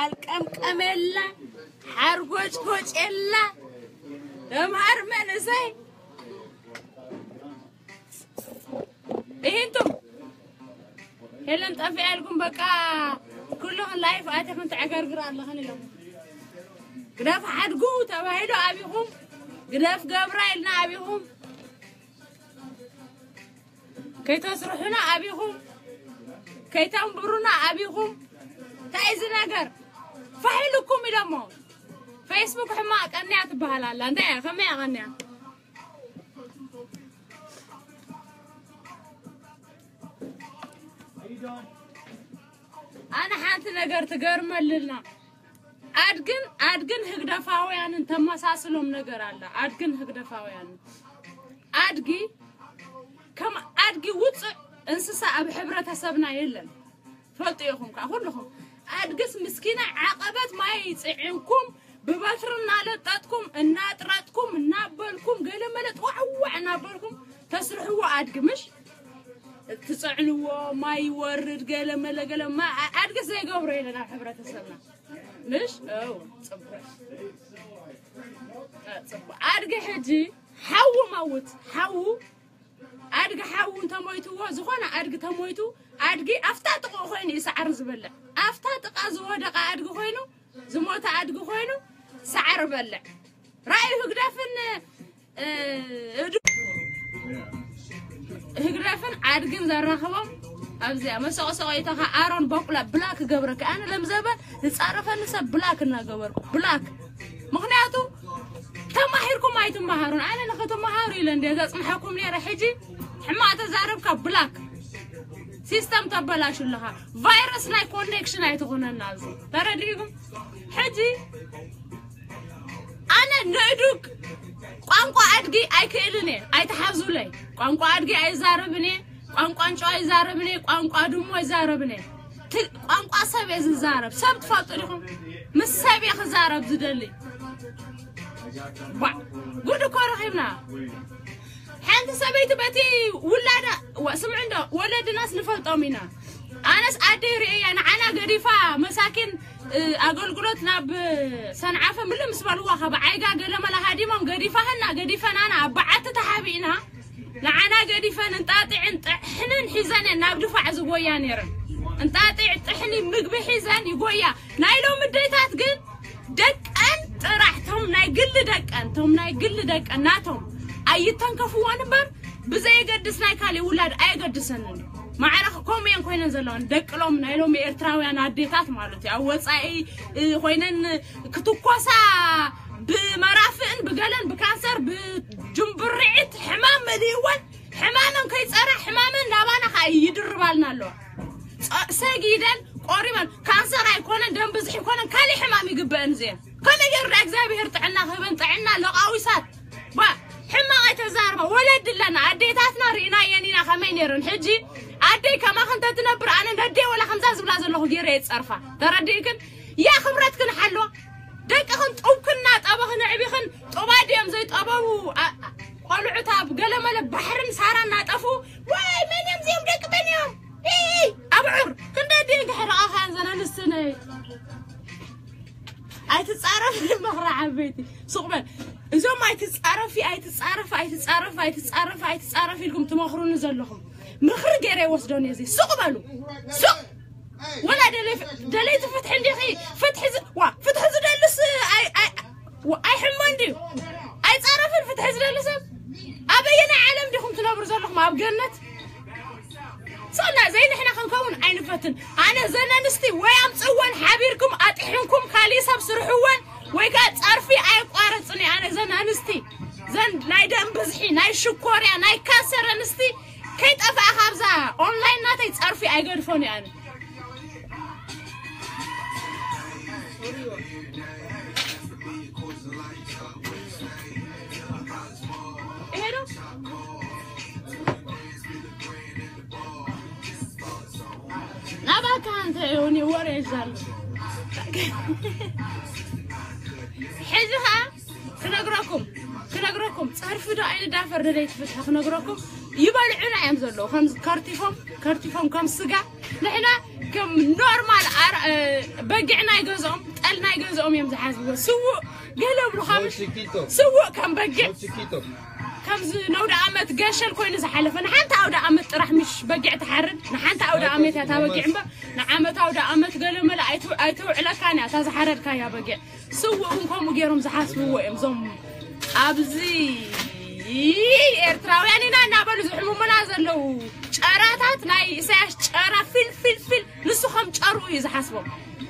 ኣልቀምቀም የላ፣ ሓርጎጭጎጭ የላ። ተምሃር መንእሰይ ይህንቱም ሄለን ጠፊኣልኩም በቃ ኩልኽን ላይፍ ኣቲኽን ተዕገርግር ኣለኽን ኢሎም። ግደፍ ሓድጉ ተባሂሉ ኣቢኹም፣ ግደፍ ገብራ ኢልና ኣቢኹም፣ ከይተስርሑና ኣቢኹም፣ ከይተንብሩና ኣቢኹም። እንታይ እዚ ነገር ፋሕ ኢልኩም ኢሎሞ። ፌስቡክ ሕማቕ ቀንያ ትበሃል ኣላ። እንታይ እያ? ከመይ እያ ቀንያ? ኣነ ሓንቲ ነገር ትገርመልና። ኣድግን ኣድግን ህግደፋውያንን ተመሳስሎም ነገር ኣለ። ኣድግን ህግደፋውያንን ኣድጊ ከም ኣድጊ ውፅእ እንስሳ ኣብ ሕብረተሰብና የለን። ፈልጡ ኢኹም ከዓ ኩልኹም። ኣድግስ ምስኪና ዓቐበት ማይ ፅዒንኩም ብበትሪ እናለጠጥኩም እናጥረጥኩም እናበልኩም ገለ መለ ጥዋዕዋዕ እናበልኩም ተስርሕዎ ኣድጊ ምሽ ትፅዕንዎ ማይ ይወርድ ገለ መለ ገለ ማ- ኣድግስ ዘይገብሮ የለን ኣብ ሕብረተሰብና ምሽ። ው ፅቡቅ። ፅቡቅ ኣድጊ ሕጂ ሓዉ መውት ሓዉ ኣድጊ ሓዉ እንተሞይትዎ ዝኾነ ኣድጊ ተሞይቱ ኣድጊ ኣፍታ ጥቕኡ ኮይኑ እዩ ሳዕሪ ዝበልዕ። ኣፍታ ጥቓ ዝወደቐ ኣድጊ ኮይኑ ዝሞተ ኣድጊ ኮይኑ ሳዕሪ በልዕ። ራእዩ ህግደፍን ህግደፍን ኣድግን ዘራኽቦም ኣብዚኣ መሰቆሰቆ ይተኻ ኣሮን በቁላ ብላክ ገብረካ ኣነ ለምዘበ ዝፃረፈኒ ሰብ ብላክ እናገበርኩ ብላክ ምክንያቱ ተማሂርኩም ኣይትመሃሩን ኣነ ንክትመሃሩ ኢለ እንደ ዘፅንሐኩም ነረ ሕጂ ሕማቅ ተዛረብካ ብላክ ሲስተም ተበላሹ ኣለኻ ቫይረስ ናይ ኮኔክሽን ኣይትኾነና ኣብዚ ተረዲእኩም ሕጂ ኣነ ንእዱግ ቋንቋ ኣድጊ ኣይክእልን እየ ኣይትሓዙለይ ቋንቋ ኣድጊ ኣይዛረብን እየ ቋንቋ እንጨዋ ይዛረብን እየ ቋንቋ ድሞ ይዛረብን እየ ቋንቋ ሰብ እየ ዝዛረብ ሰብ ትፈልጡ ዲኹም ምስ ሰብ እየ ክዛረብ ዝደሊ ጉድ እኮ ረኺብና ሓንቲ ሰበይቲ በቲ ውላዳ ስምዑ እንዶ ወለድናስ ንፈልጦም ኢና ኣነስ ኣደይ ርእያ ንዓና ገዲፋ መሳኪን ኣገልግሎት ናብ ሰንዓፈ ምልእ ምስ በልዋ ካብ ዓይጋ ገለመለ ሃዲሞም ገዲፋህና ገዲፈናና ኣብ በዓቲ ተሓቢእና ንዓና ገዲፈን እንጣጢዕን ጥሕንን ሒዘን እየን ናብ ድፋዕ ዝጎያ ነይረን። እንጣጢዕ ጥሕኒ ምግቢ ሒዘን ይጎያ። ናይ ሎሚ ደይታት ግን ደቀን ጥራሕ ቶም ናይ ግሊ ደቀን ቶም ናይ ግሊ ደቀን ናቶም ኣይተንከፍዎን እምበር ብዘየገድስ ናይ ካሊእ ውላድ ኣየገድሰንን እዩ። ማዕረ ከምኡ እየን ኮይነን ዘለዋን ደቂ ሎም ናይ ሎሚ ኤርትራውያን ኣዴታት ማለት እዩ ኣብ ወፃኢ ኮይነን ክትኮሳ ብመራፍእን ብገለን ብካንሰር ብጅምብርዒት ሕማም መሊእወን ሕማመን ከይፀራ ሕማመን ናባና ከዓ ይድርባልና ኣለዋ ሰጊደን ቆሪበን ካንሰር ኣይኮነን ደም ብዝሒ ይኮነን ካሊእ ሕማም ይግበአን እዚአን ከመይ ገይሩ ዳ እግዚኣብሄር ጥዕና ክህበን ጥዕና ለቃዊሳት ባ ሕማቕ ኣይተዛርባ ወለዲ ኣለና ኣዴታትና ርኢናየን ኢና ከመይ ነይረን ሕጂ ኣደይ ከማኽ እንተትነብር ኣነ ነደይ ወላ ከምዛ ዝብላ ዘለኹ ገይረ የፀርፋ ተረዲእክን ያ ክብረትክን ሓልዋ ደቅኽን ጡብክን እናጠበኽን ኣዕቢኽን ጡባ ድዮም ዘይጠበቡ ቆልዑት ኣብ ገለመለ ባሕርን ሳራ እናጠፉ ወይ መን እዮም እዚኦም ደቂ መን እዮም ኣብዑር ክንደ ድየ ግሕርቓኻን ዘናንስትን ኣይትፃረፍ ምኽሪ ዓበይቲ ሱቕ በል እዞም ኣይትፃረፊ ኣይትፃረፍ ኣይትፃረፍ ኣይትፃረፍ ኣይትፃረፍ ኢልኩም ትመኽሩኒ ዘለኹም ምኽሪ ገይረ ይወስዶን እየ ሱቕ በሉ ሱቕ ወላ ደለይቲ ፍትሒ እንዲኺ ፍትሒ ፍትሒ ዝደልስ ኣይሕሞን ድዩ ኣይፃረፍን ፍትሒ ዝደሊ ሰብ ኣበየናይ ዓለም ዲኹም ትነብሩ ዘለኹም ኣብ ገነት ሰና ዘይ ንሕና ክንከውን ኣይንፈትን ኣነ ዘን ኣንስቲ ወይ ኣምፅወን ሓቢርኩም ኣጢሕንኩም ካሊእ ሰብ ስርሕወን ወይ ከዓ ፀርፊ ኣየቋረፅን ኣነ ዘን ኣንስቲ ዘን ናይ ደም ብዝሒ ናይ ሽኮርያ ናይ ካንሰር ኣንስቲ ከይጠፍኣ ካብዛ ኦንላይን ናተይ ፀርፊ ኣይገድፎን ኣነ ናባካ እንተ ይሁን ወሬ ይዛሉ ሕጂ ኸዓ ክነግረኩም ክነግረኩም ፀርፊ ዶ ኣይንዳፈር ደለይቲ ፍትሒ ክነግረኩም ይበልዑና እዮም ዘለዉ። ከም ከርቲፎም፣ ከርቲፎም ከም ስጋ። ንሕና ከም ኖርማል ኣር-፣ እ፣ በጊዕ ናይ ገዝኦም፣ ጠል ናይ ገዝኦም እዮም ዝሓስብዎ። ስዉእ ገለ ብሉ ካብ Muy chiquito. ስዉእ ከም በጊዕ። Muy chiquito. ከምዚ ነውደ ዓመት ገሸል ኮይኑ ዝሓለፈ፣ ንሓንቲ ኣውደ ዓመት ጥራሕ ምሽ በጊዕ ትሓርድ፣ ንሓንቲ ኣውደ ዓመት እያ እታ በጊዕ እምበር፣ ንዓመት ኣውደ ዓመት ገለ መለ ኣይትው-፣ ኣይተውዕለካን እያ፣ እታ ዝሓረድካያ በጊዕ። ስውእ እውን ከምኡ ገይሮም ዝሓስብዎ እዮም፣ እዞም ኣብዚ ኤርትራውያን ኢና እናበሉ ዝሕምሙና ዘለዉ ጨራታት፣ ናይ ኢሳያስ ጨራ ፊል፣ ፊል፣ ፊል፣ ንሱ ከም ጨርኡ እዩ ዝሓስቦም።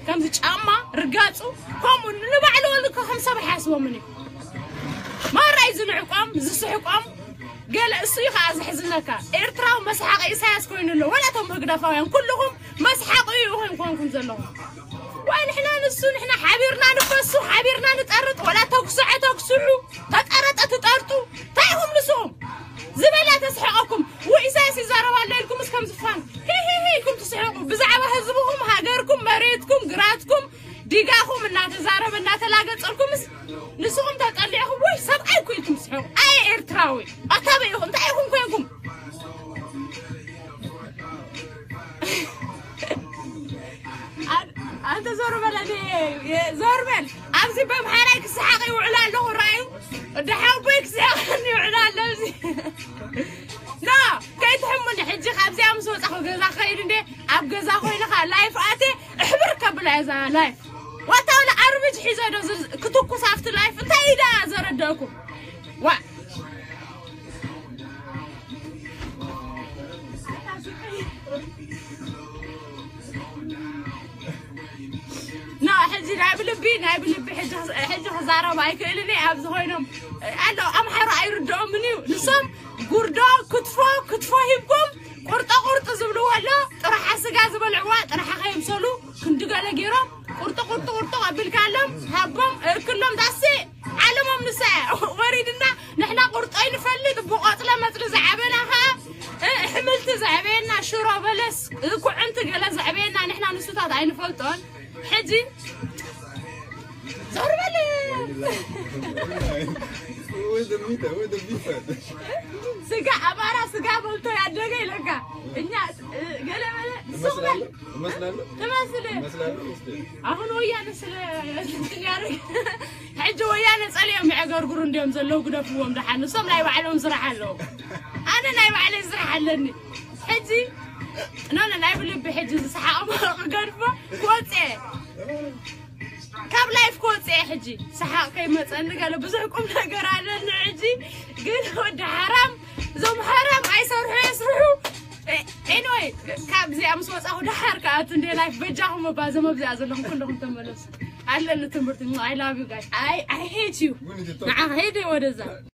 ከምዚ ጫማ ርጋጹ፣ ከምኡ ንባዕሉ እውን እኮ ከም ሰብ ኣይሓስቦምን እዩ። ማራ እዩ ዝንዕቆም፣ ዝስሕቆም። ገለ እሱ እዩ ከዓ ዘሕዝነካ። ኤርትራዊ መስሓቂ ኢሳያስ ኮይኑ ኣሎ። ወላ እቶም ህግደፋውያን ኩልኹም መስሓቂ እዩ ይኹን ኮንኩም ዘለኹም። ዋይ ንሕና ንሱ፣ ንሕና ሓቢርና ንፈሱ፣ ሓቢርና ንጠርጥ። ወላ ተኩስዐ ተኩስዑ፣ ተጠረጠ ትጠርጡ። እንታይ ኢኹም ንስኹም? ዝበላ ተስሕቐኩም። ውይ ኢሳያስ ይዛረብ ኣሎ ኢልኩምስ ከም ዝፋን ሂ ሂ ሂ ኢልኩም ትስሕቑ። ብዛዕባ ህዝብኹም፣ ሃገርኩም፣ መሬትኩም፣ ግራትኩም፣ ዲጋኹም እናተዛረበ እናተላገጸልኩምስ ንስኹም ተጠሊዕኹም። ውይ ሰብኣይ እኮ ኢልኩም ትስሕቑ። ኣየ ኤርትራዊ። ኣታ በይ ኢኹም፣ እንታይ ኢኹም ኮንኩም? ኣን-፣ ኣንተ ዞር በል፣ ኣነ፣ የ-፣ ዞር በል። ኣብዚ በምሓራይ ክስሓቕ ይውዕል ኣለኹ፣ ራእዩ። ወዲ ሓወቦይ ክስሕቐኒ ይውዕል ኣሎ ኣብዚ። ኖ፣ ከይትሕሙኒ። ሕጂ ካብዚኣ ምስ ወጻኹ ገዛ ክኸይድ እንዴ፣ ኣብ ገዛ ኮይንኻ ላይፍ ኣትየ እሕብር ከብላ እየ እዛ ላይፍ። ዋታ ወላ ኣርብጅ ሒዘ ዶ ዝር-፣ ክትኩስ ኣብቲ ላይፍ? እንታይ ኢዳ ዘረደእኩም? ዋ። ኖ፣ ሕጂ ናይ ብልቢ፣ ናይ ብልቢ ሕጂ፣ ሕጂ ክዛረብ ኣይክእልን እየ። ኣብዚ ኮይኖም ኣለዉ፣ ኣምሓሩ ኣይርድኦምን እዩ። ንሶም ጉርዶ፣ ክትፎ፣ ክትፎ ሂብኩም፣ ቁርጠ ቁርጥ ዝብልዎ ኣሎ። ጥራሓ ስጋ ዝበልዕዋ፣ ጥራሓ ከይምሰሉ፣ ክንዲ ገለ ገይሮም፣ ቁርጥ ቁርጥ ቁርጥ ኣቢልካሎም፣ ሃቦም፣ እክሎም፣ ዳሴ። ዓለሞም ንሳ እያ። ወሪድና፣ ንሕና ቁርጦ ይንፈልጥ፣ ብቆጽለ መጽሊ ዝዓበና ኸኣ፣ እ፣ ኣሕምልቲ ዘዕበየና፣ ሽሮ፣ በለስ፣ እ፣ ኩዕንቲ ገለ ዘዕበየና፣ ንሕና ንሱታት ኣይንፈልጦን። ሕጂ ዞር በል። Where's the meat? Where's the beef at? ስጋ ኣማራ ስጋ በልቶ ያደገ ይለካ። እኛ፣ እ፣ ገለ በለ፣ ሱቕ በል። እመስላለሁ? እመስላለሁ? ትመስል። እመስላለሁ? እስቲ። ኣሁን ወያነ ስለ እንትን ያደርግ፣ ሕጂ ወያነ ጸሊኦም የዕገርግሩ እንዲዮም ዘለዉ፣ ግደፍዎም ደሓን። ንሶም ናይ ባዕሎም ስራሕ ኣለዎም። ኣነ ናይ ባዕለይ ስራሕ ኣለኒ። ሕጂ፣ ኖ፣ ኖ፣ ናይ ብልቢ ሕጂ ዝሰሓቕ ክገድፎ ክወጽእ እየ። ካብ ላይፍ ክወጽእ እየ ሕጂ። ሰሓቕ ከይመጸኒ ገለ ብዙሕ ቁም ነገር ኣለኒ ሕጂ። ግን ወዲ ሓራም፣ እዞም ሓራም ኣይሰርሑ የስርሑ። ኤ-፣ ኤኒወይ፣ ካብዚኣ ምስ ወጻኹ ደሓር ከኣቱ እንደ ላይፍ በጃኹም እባ፣ እዞም ኣብዚኣ ዘለኹም ኩለኹም ተመለሱ። ኣለኒ ትምህርቲ። I love you guys. I, I hate you። ንዓኻ ሄደ ወደዛ።